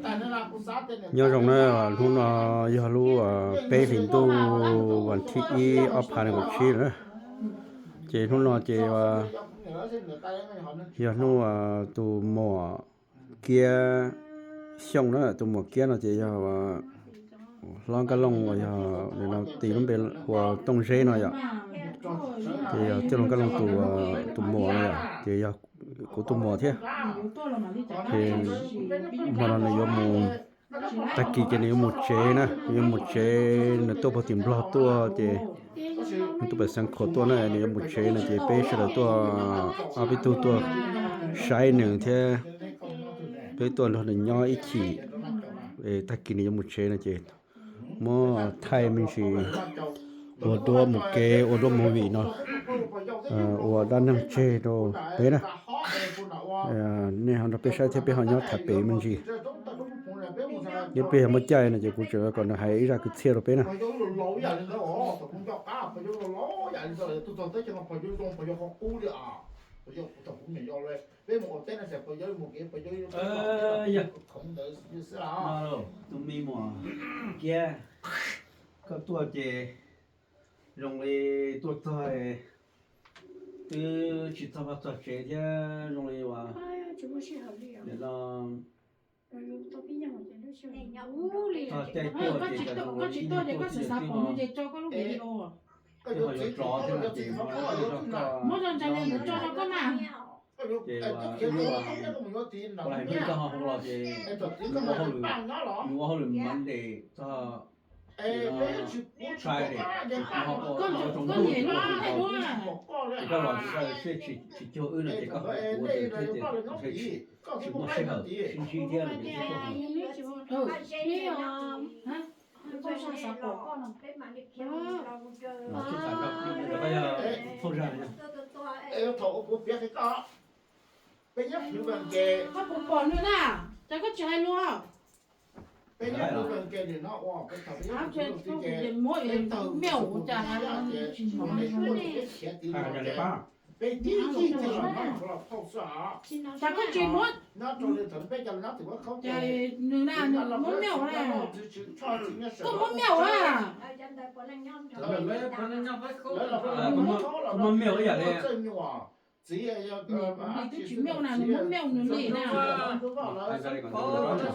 Nyob zoo na, hnub no yog lub peb hlis ntuj vas thib ib ob phav nees nkaum tsib na. Ces hnub no ces yog hnub tus muam Kiab Xyooj na, tus muam Kiab no ces yog hlob Nkaj Looj uas yog tis lub npe hu ua Tooj Zeb no yom. Ces yog tij laug Nkaj Looj tus muam no yom, ces yog kuv tus muam thiab. Ces hmo no nws yuav mus, tag kis ces nws yuav mus tsev na, nws yuav mus tsev, nws tuaj puag tim Nplog tuaj ces nws tuaj pem Xeev Khuam tuaj na, nws yuav mus tsev no ces peb sawv daws tuaj, ob peb tug tuaj saib nws thiab peb tuaj nrog nws nyob ib chim. Tag kis nws yuav mus tsev no ces muab thaij me ntsis, ua duab mus kev, ua duab movie no, ua dab neeg tseg rau peb na. Nej ho nrog peb saib thiab peb ho nyob tham pem me ntsis. Nyob peb yog muaj caij no ces kuv tseem kom nws hais ib zaj kwv txhiaj rau peb na. Tus me muam Kiab, koj tuaj ces zoo li tuaj txog twb tsis txog vaj txog tsev thiab, zoo li uas nim no txog caij tuaj ces zoo li ib nyuag tuaj twb twb ho, twb ho yuav rov thiab no ces muab lub tuaj rau koj, muab zoo ntsa li ntawd tso rau koj na. Ces ua ib lub, ua hais hnub koj ho hu los ces nws ua hauj lwm, nws ua hauj lwm Monday txog Friday, ces kuv ho ua tsaus ntuj ces kuv ua tsaus ntuj, ces koj los ces koj tsis cuag wb no ces koj hais kuv ces thiaj tias ntshe tsis muaj sij hawm sib ntsib thiab no ces thiaj tuaj hu. Tsis tham, koj yog phauj zag no. Koj puas pom nws na? Cas koj tsis hais luag? Peb nyob pem ke nim no ua peb thaum peb nyob pem ke ces peb tawg mus tsis muaj ces ua nws tuaj ces peb khiav tid los ces peb tib yig thiaj los nyob hauv los phauj xwb os. Cas koj tsis muab nyob rau li thaum peb cov nyob tim Vaj Khaub ces nws na, nws muab mej na. Koj muab mej na. Lawv los peb mus Vaj Khaub los muab txawj nyuam txiv, nws twb tsis mej na, nws muab mej nws li na. Tab nrho ces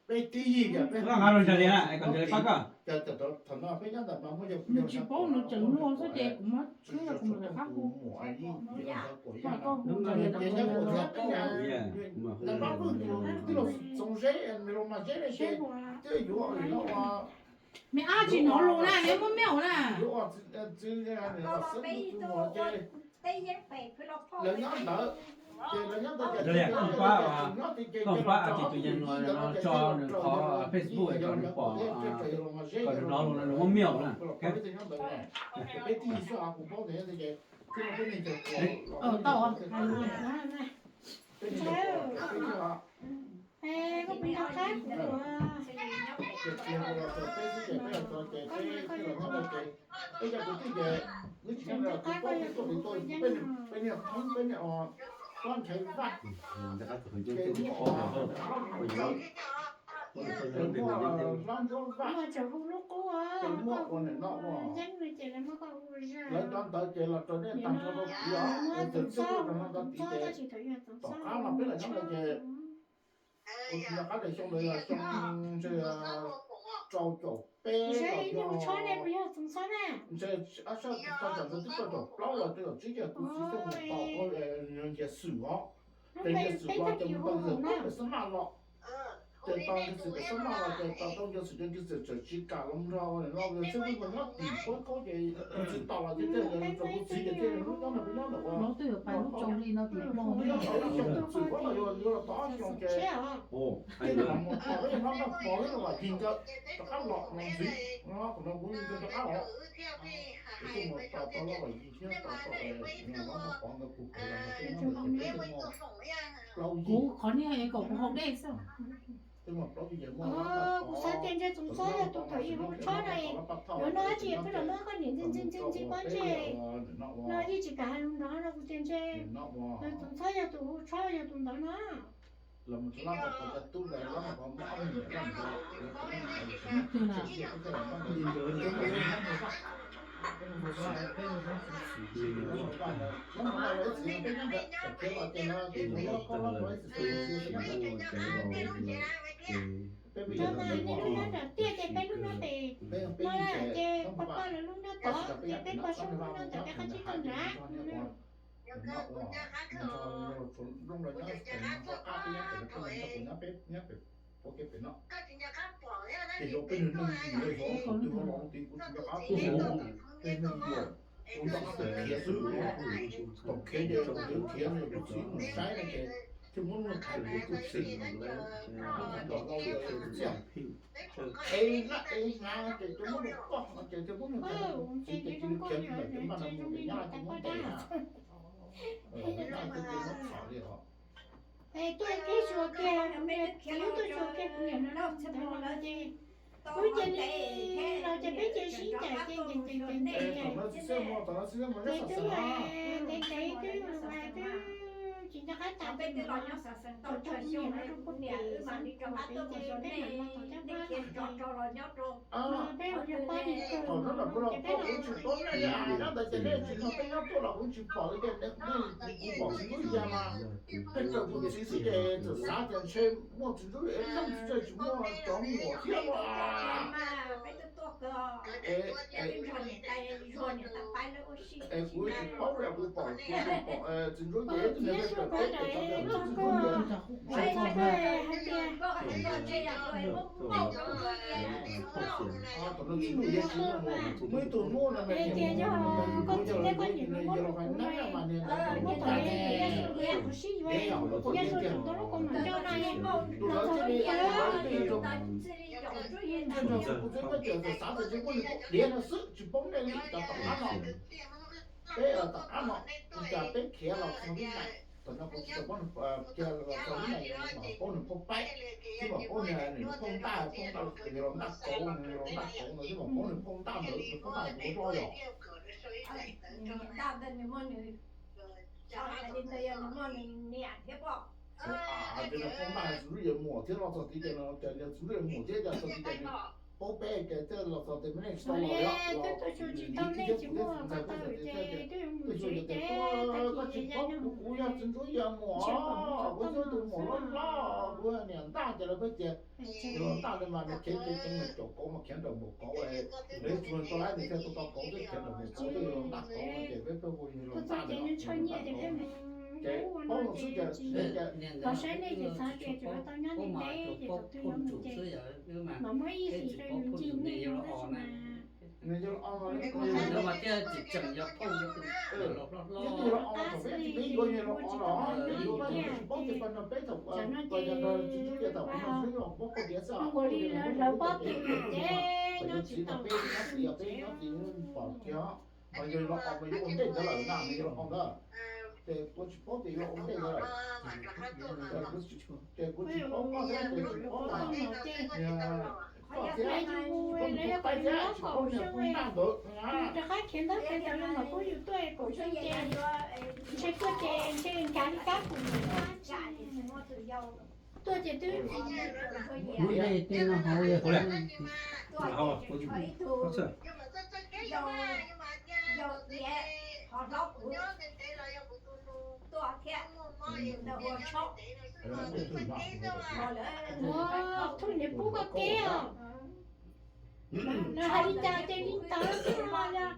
peb tib yig ces peb mus tsis muaj ces thaum no peb nyob ntawm no muaj yog nws tsis paub, nws tseem luag xwb ces kuv muab tsuab yog kuv mus rov qab hu. Ces nyob kuv thiab peb nyob, npab pwg tus tij laug Txoov Zeb, Mem Loo Mas Zeb ne ces twb yuav ua me ab tsis hnov lus na, nws muab mej na. Yuav ua txwv xeeb tus mus ces lawv nyob ntawd, ces lawv nyob ntawd ces koj pab, koj pab ces tus yas no tso nws qhov Facebook kom nws pom, kom nws hnov lus no nws muab mej na. Peb tib yig xwb os, kuv paub tias ces peb neeg ces peb Koj puas nco qab kuv? Peb los txog peb xwb ces peb los txog ces peb los nyob ntawd ces peb cov kwv tij ces wb tsis nyob ntawd, kuv paub peb tuaj pem tuaj, peb niag qheeb peb niag hlob Nchaiv Vaj, ces muaj hlob Ntsuab Vaj, ces muaj ua nim no ua, lawv cov ntawd ces los raws nej tag nrho rau tid os, txawm txij rau no rau tid ces tom qab no peb los nyob ntawd ces kuv tsis nco qab tias xyoo ntawd yog xyoo ntshe rau caum peb los yog ntshe, tau tsam ntawd twb rau caum plaub los rau caum tsib ces kuv txiv tuaj mus tos nyias xwm os, ces nyias xwm los ces mus tau nyias xwm pem xab maj los, ces tau nyias xwm pem xab maj los ces tau tau nyias xwm ces nyias xwm txawm tsis kam los nrog no los txhib peb mus nyob tim Pab Khaub ces kuv txiv tos los ces thiaj li rau kuv txiv ces thiaj li hnub nyob no peb nyob ntawm ua, nyob ntawm ib xyoo txwm pab los yuav los tau ob xyoo ces thiaj li los mus tos peb nyob nrog pog thiab los yig nkawd rov qab los los ntxiv, qhov no kuv nkawd rov qab los, ces thiaj mus tos tau los yig thiab tos tau los nrog pog nkawd kuv peb los nrog peb nyob ntawd ces peb thiaj muaj plaub yig. Kuv qhov niag kom kuv haus dej xwb. Kuv xav tias ntshe Txoov Txhob yog tus thaum ub hu tshob no, yuav no tsis yog peb los muab koj niam ntxi ntxi ntxi ntxi pob ntseg no, yeej tsis kam hais lus nrov no, kuv tias ntshe Txoov Txhob yog tus hu tshob yog tus ntawd no. Tau mas nej lub nyob nram tiaj ces peb lub nyob pem no, ces pog pog lawv lub nyob tod, ces peb pog saib lub nyob ntawm peb qab tsib taug nrad. Ua peb neeg neeg yus los, kuv tsis nco qab pom, kuv tsis nco qab pom, peb neeg yus los, kuv nco qab pom peb neeg yus los, kuv nco qab pom khiav xwb, pom khiav ces thaum khiav no kuv txiv mus saib no ces thiaj muab lub no thaiv kuv tus txiv, lub no los tau li tus txiv. Es lab es hnav ces cov muab rau koj no ces thiaj muab nws thaiv kuv tus txiv ces cia li khiav ntawm cov npaj no mus ces nyab ces muab ntes na. Npaj ces muab txhom li os. Es tuaj kiag xyuas kiag, kuv niam txiv tuaj xyuas kiag kuv niam no los ntawd los ces, kuv ces li los ces peb ces sib ncaim ces ncaim ncaim ncaim ncaim. Ces twb ntev ntev twb twb tsis nco qab tas ces thaum thaum kuv niam no rau puag tim Xeev Khuam pem ces peb mam los tom Caj Pab ces no peb ua yog pab niam kawg ces peb los txog ces nyob ntawd ces nej tsis nrog peb nyob tuaj los kuv tsis pom li ces nej, kuv pom txiv Ntsuab Yaj mas pheej raws kuv txiv xwb ces txawm xav tias ntshe muaj txiv Ntsuab Yaj ib leeg xwb tsis muaj cov muam thiab los. Es kuv tsis paub li, kuv pom, kuv tsis pom txiv Ntsuab Yaj ib tug niag pem peb pem tod tias txiv Ntsuab Yaj. Thaum no txiv Ntsuab Yaj tsis muaj, muaj ib tug hnub no tias yog koj txiv thiab koj niam no muab rau kuv mas, muab thaum ntawd yog kuv sib yuav, yog tias tau lub koob meem coj no, tus lawv thiaj li, thiaj li nrog kuv txiv peb tias xav tias tsis muaj li, kuv diav no xwb tsis paub nej li. Cov tom qab no, peb tom qab no, ua cas peb khiav los txog lub neej, thaum no kuv txiv tau paub nws, khiav los txog lub neej, paub nws phauj paib, thiab mam paub nws, nws phauj ntaj, phauj ntaj, nws los ntaj kauv, nws los ntaj kauv ntawd thiab mam paub nws phauj ntaj ntawd, nws phauj ntaj tus hlob yog. Ces nws phauj ntaj txiv Ntsuab Yaj muam thiab los txog tid ces no ces nws txiv Ntsuab Yaj muam thiab ces txog tid ces nws paub peb ces thiaj los txog ces me neej tsis tau los li os. Twb tuaj xyuas tsis tau nej tsis muaj pab tau ces twb yuav mus tsev ces tag kis yog kuv, kuv yog txiv Ntsuab Yaj muam, kuv yog tus muam loj loj, kuv niam ntaj ces lawv peb ces nws los ntaj li mas nws khiav ces nws caum kauv mas khiav nraum npaum kauv, nws tsis tau lab nws thiaj tau tau kauv thiab khiav nraum npaum kauv thiaj los ntaj kauv no ces peb pheej hu los ntaj ces paub no xwb ces los saib nej ces xav tias tsuas tau nyob ntev ntev ces thaum twg yuav mus ces mam muab ib hlis rau yus ncig nej no tab sis mas nws yog los o mas, nws mas thiaj tseem yog phauj, los hlob hlob. Yog los o thaum peb tsis peb yuav yog los o los yuav tsis paub tias pab no peb thaum, tam no ces tsis tub yog thaum no xwb los paub poj tiav xwb. Ua li lawv pob tw ces nyob tsis tau, peb nyob tsis pom kiag. Mas yog los o mas yuav ua ntej ntawd lawm na, mas yog los o ntawd ces kuv tsis paub tias yuav ua ntej ntawd lawm. Ces kuv tsis paub koj thiab ces tsis paub koj thiab, tsis paub niag phauj ntaj ntawd. Yus rov qab khiav ntaub khiav ntawv los mas kuj yus tuaj kaum xyoo ces ntshe tuaj ces ntshe nkav li kab kuv tuaj ces twb hnub ntej tej no hauv yog Ua, thub niam pub koj kev os. Lawv hais li cas ces li ntawd xwb os, lawv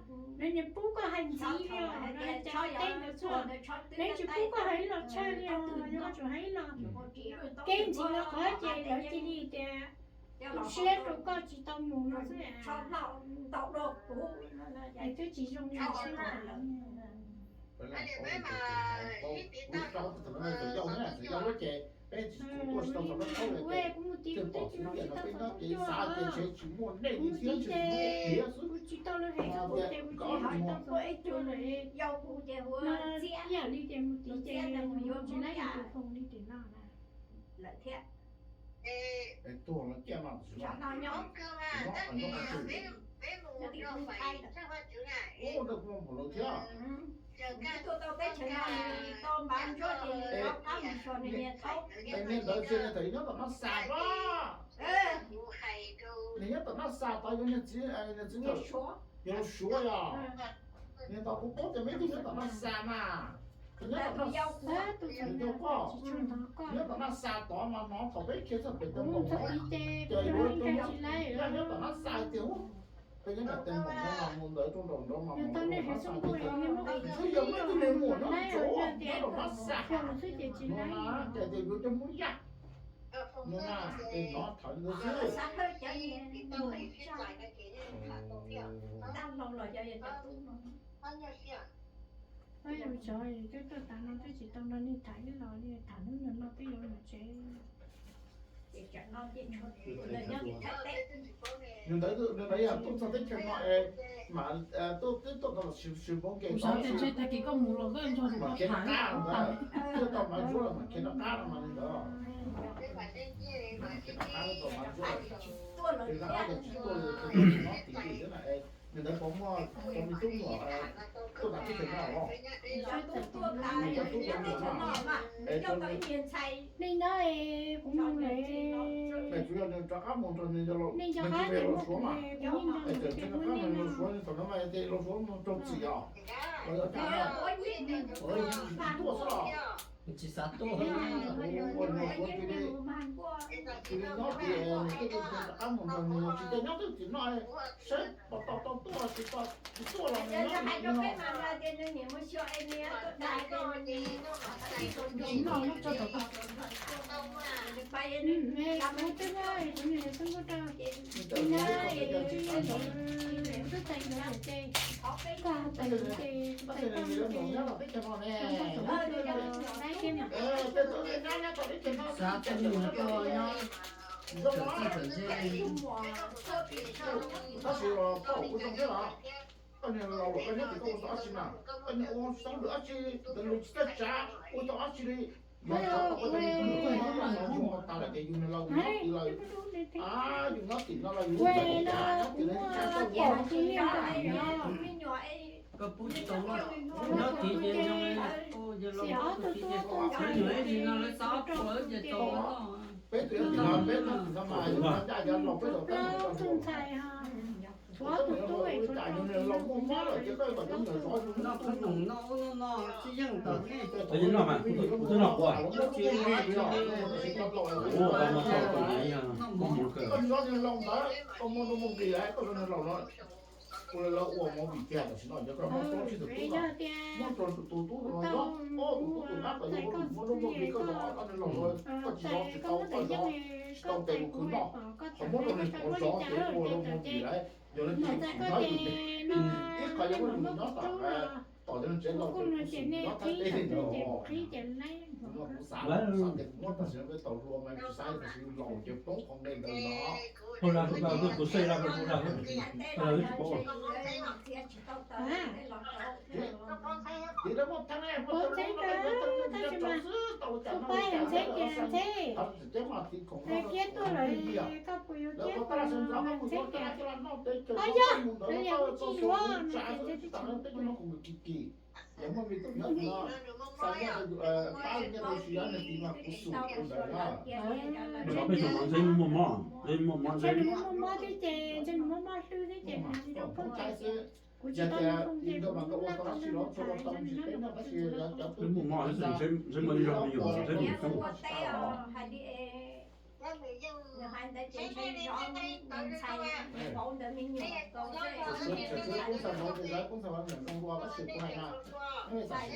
niam pub koj hais ntxiv li os, lawv hais cas teb ntawd xwb os. Lawv tsis pub koj hais ib los tshaj li os, yog koj tseem hais ib los kev ntxiv lawv qhov ces lawv cia li tias tu siab rau koj tsis tau mus no xwb. Es twb tsis zoo li siab. Kuv mus tiv kuv twb tsis muaj txog peb txog txog tuaj, kuv mus tiv ces kuv tsis tau lawv hais kuv ces kuv tsis hais tau txog tuaj lawm. No ib yam li tias mus tiv ces mus yuav tsis laib yus tus foos li tiam no na. Lawm thiab. Tuag no ciaj no, Ua rau kuv mus lawm thiab. Tuaj tau teb chaws no nws tau npav ntsuab ces nws rov qab mus so nws niag thaub. Niag ntawd tsis niag thaum yus nyob tom Naj Xas tod. Nws nyob tom Naj Xas tod, yus niag txiv, niag txiv ntxawm yog Suav yog. Niag tod kuv paub tias me tub nyob tom Naj Xas mas. Nyob tom Naj Xas, nyob tom Naj Xas tod mas hnov thaum peb khiav txog pem Tau Npaum ces yuav cov Hmoob Yaj nyob tom Naj Xas tias ub, peb nyob nram Tau Npaum no mas mus ntawd rau nraum nraud mas mus rau Naj Xas tias twb yog muaj ib tug niag muam nyob ntsuav nyob rau Naj Xas no na, ces tias yuav cov Hmoob Yaj no na, ces hnov thawv ntawd xwb. Twb tuaj tas no twb tsis tau nrog nej tham ib los li, tham hnub no twb yuav mus tsev. Nws ntawd, nws ntawd yog tuaj txog teb chaws no es mas tuaj, twb tuaj tau los sis poob kev. Kuv xav tias ntshe tag kis koj mus los koj nrog tus ko tham ib qab ntawd, twb tau mas ntsuab los mas khiav rov qab no mas li ntawd. Khiav rov qab tau mas ntsuab, khiav rov qab ces tsis tuaj li, ces tsis nyob tim li xwb na. Nws ntawd puas muaj cov me tub muam tuaj nram teb chaws no los? Nej nyob es kuv mus lawm. Tsuas yog nws rov qab mus nrog nws, nws tsis los Suav mas, es tseem rov qab mus los Suav, thaum no mas ces los Suav mus raug txim os. Los yog cas na, tsis tuaj xwb los? Tsis xav tuaj. Ua los Suav cia li, cia li nyob ces nws thiaj li rov qab mus nrog nws, tsis tas nyob twb tim no saib puas tau tau tuaj tsis tau. Tsis tuaj los nws nyob tim no. Kuv twb, kuv twb nyob, kuv nyob, kuv nyob, kuv nyob, kuv twb txais ntawd ces koj txais ntawd ces txais koj ces. Xav tuaj mus tuaj nyob, txawm txij txawm ntsej. Tab sis los koj ua zoo thiab los? Koj niag laus lawm koj nyob tim koj ua tau dab tsi na? Koj niag ua xeeb lwm dab tsi, ntawd lus tsis txawj tsav ua tau dab tsi li. Yog koj ua tau li koj niag laus lawm ces yus niag laus yus nyob tim lawm. Yus nyob tim no los yus txawj tsav nyob tim no tsis txawj txawj ua. Koj pub tsis tau noj, nyob tid ces zoo li, yog laus pub tid ces, me nyuam ib ntsis no lawv xa ob puas ces tau noj. Peb tus yog tim no, peb tus no mas yog ncaj yog laus peb tus teb mus tau ntxhais. Tshuav tus tub es tshuav tus txiv, noj qhob noom noj ub noj no tsis yeej tom nej. Twb noj mas, twb noj quav. Noj mov kawg. Koj nyob laus ntawd koj muaj nuj muaj nqis lawm, koj zoo laus no. Kuv los ua movie tiag tam sim no yog koj muaj plaub tsib tus tub, muab rau tus tub no nyob, ob tus tub tus nab kom yog muaj nuj muaj nqis koj zov ob niag laus no, koj tsis zov tsis tau, koj zov tsis tau tes mus khwv noj, ho muab rau nws qhuav zov ces ua rau movie lawm. Yog li tus tub tus nab tus tes, ib qho yog muab nws mus nyob tom, tom cov tsev laus ces kuv xum nyob thaj teb li ntawd. Kuv xav, xav tias kuv muab tam sim no peb tau hlua mas tsis xav tam sim laus ces poob qhov nqe ntawd no. Hu la hu la, kuv saib la hu la, hu la wb tsis paub. Ces lawv muaj theeb, muaj theeb, tab sis mas kuv pab yog ntxheb ces ntxheb, thiab tuaj lawm koj puas yuav thiab, ntxheb tias, o yog, lawv yog kuv tsis yuav no ces ntxheb twb tsis yuav. Ntshe nws muaj mob, ntshe nws muaj mob thiab ces ntshe nws muaj mob hlwb thiab ces nws tsis tau paub ces kuv tsis tau nug zoo ces kuv laj tau nug ntxhais ntshe nws nyob rau qhov twg. Ntshe muaj ib zaug me nyuam ntshe nws tub. Nws hais ntawd ces ntshe zov ntxhais vauv ntawd me nyuam. Ntxhais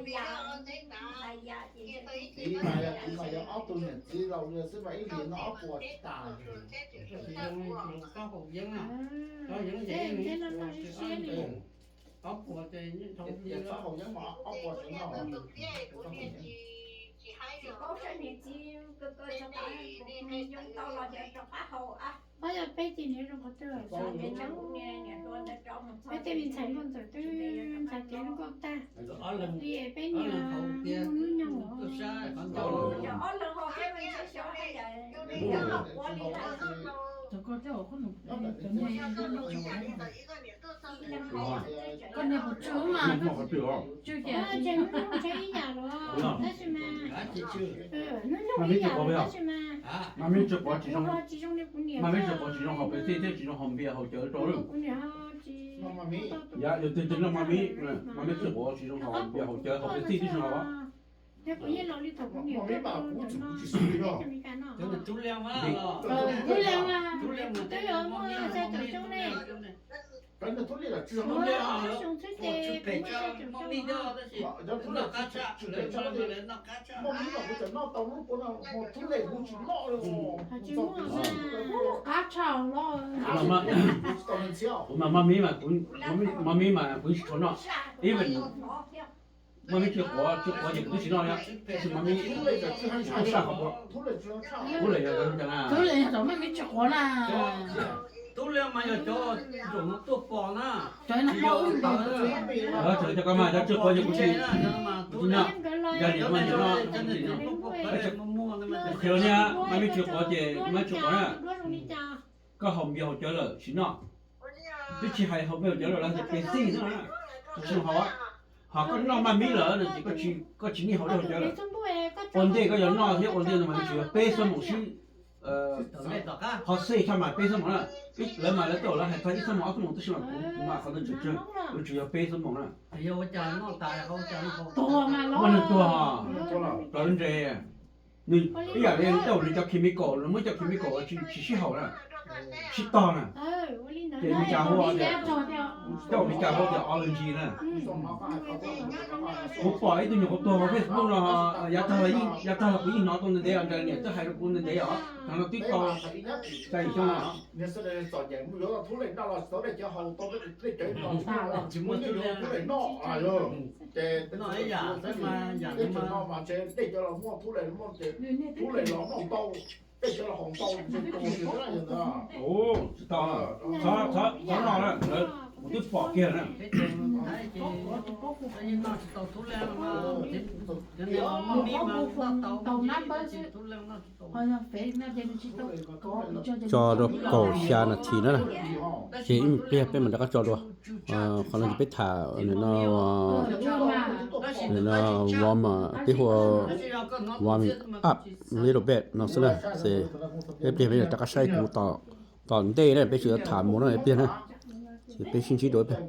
ya, ntxhais ya ces txiv mas yog ob tug niam txiv laus li xwb mas ib hlis noj ob puas tsis tas. Tsis zoo, tau haus yeeb, tau yeeb ces ib hlis ob puas ces tau haus yeeb mas ob puas tseem noj. Tsis paub saib niam txiv ko ko tso tas, kuv yoo tau los ces rov qab haus a. Pab yog peb ces niam zoo qhov twg los xav tias peb tej me ntxhais nkauj ntxawm twb ntxhais tiav zoo nkauj tag li peb niam hnub nyoog. Ob leeg haus thiab me ntxhais xyov hais yam li los ua li lawm. Mas me tsis quav, mas me tsis quav tsis zoo haus Pepsi thiab tsis zoo haus npias haus cawv rau lawm. Yog tus twg noj mas me, mas me tsis quav tsis zoo haus npias haus cawv haus Pepsi tib si haus. Kuv mas maj mib mas, maj mib mas kuv tsis tshua noj, ib maj mib tsis quav, tsis quav ces kuv twb tsis noj li, tab sis maj mib saj qhov, kuv lawm yog cov zoo cas na. Kuv lawm yog cov maj mib tsis quav na. Tub Liaj mas yog cov zaum no tuaj pom na. Cov no, cov koj mas cov tsis quav ces kuv tsis, kuv tsis noj, yog niam mas niam noj. Qhia los niag maj mib tsis quav ces maj mib tsis quav na. Koj haus npias haus cawv lawm tsis noj, twb tsis hais haus npias haus cawv lawm, lawv hais tias Pepsi xwb na, tsis zoo haus. Ho koj noj maj mib lawm no ces koj tsis niaj haus npias haus cawv lawm. Ua ntej koj yuav noj thiab ua ntej no mas nws tsuas yog peb xuab moos sib, ho xij tshaj mas peb xuab moos na. Lawv mas lawv tej zaum lawv hais txog ib xuab moos ob xuab moos tab sis mas kuv, kuv mas qhov ntawd tseem tsawg, kuv tsuas yog peb xuab moos na. Ua neeg tuag, plawv nres. Nws ib yam li tej zaum nws cov chemical, nws muab cov chemical tsis sib haum na, sib tog na. Ces Meskas hu, tej zaum Meskas hu tias allergy na. Kuv pom ib tug nyuam qhuav tuag hauv Facebook no, yav tag los, yav tag los kuv yeej hnov tau ntev ntev os, niam twb hais rau kuv ntev ntev os, hnov no twb tau xya yim xyoo no. Tsis tau, txhob noj na, kuv twb pom kiag na. Tso rau kaum xya nas this na, ces ib pliag peb mam rov qab tso dua. Qhov no ces peb tham nim no, nim no Walmart, peb hu ua Walmart app little bit no xwb na. Ces ib pliag peb rov qab saib kuv tom ntej na, peb tsis tham mus no ib pliag na. Ces peb sib ntsib dua ib pliag.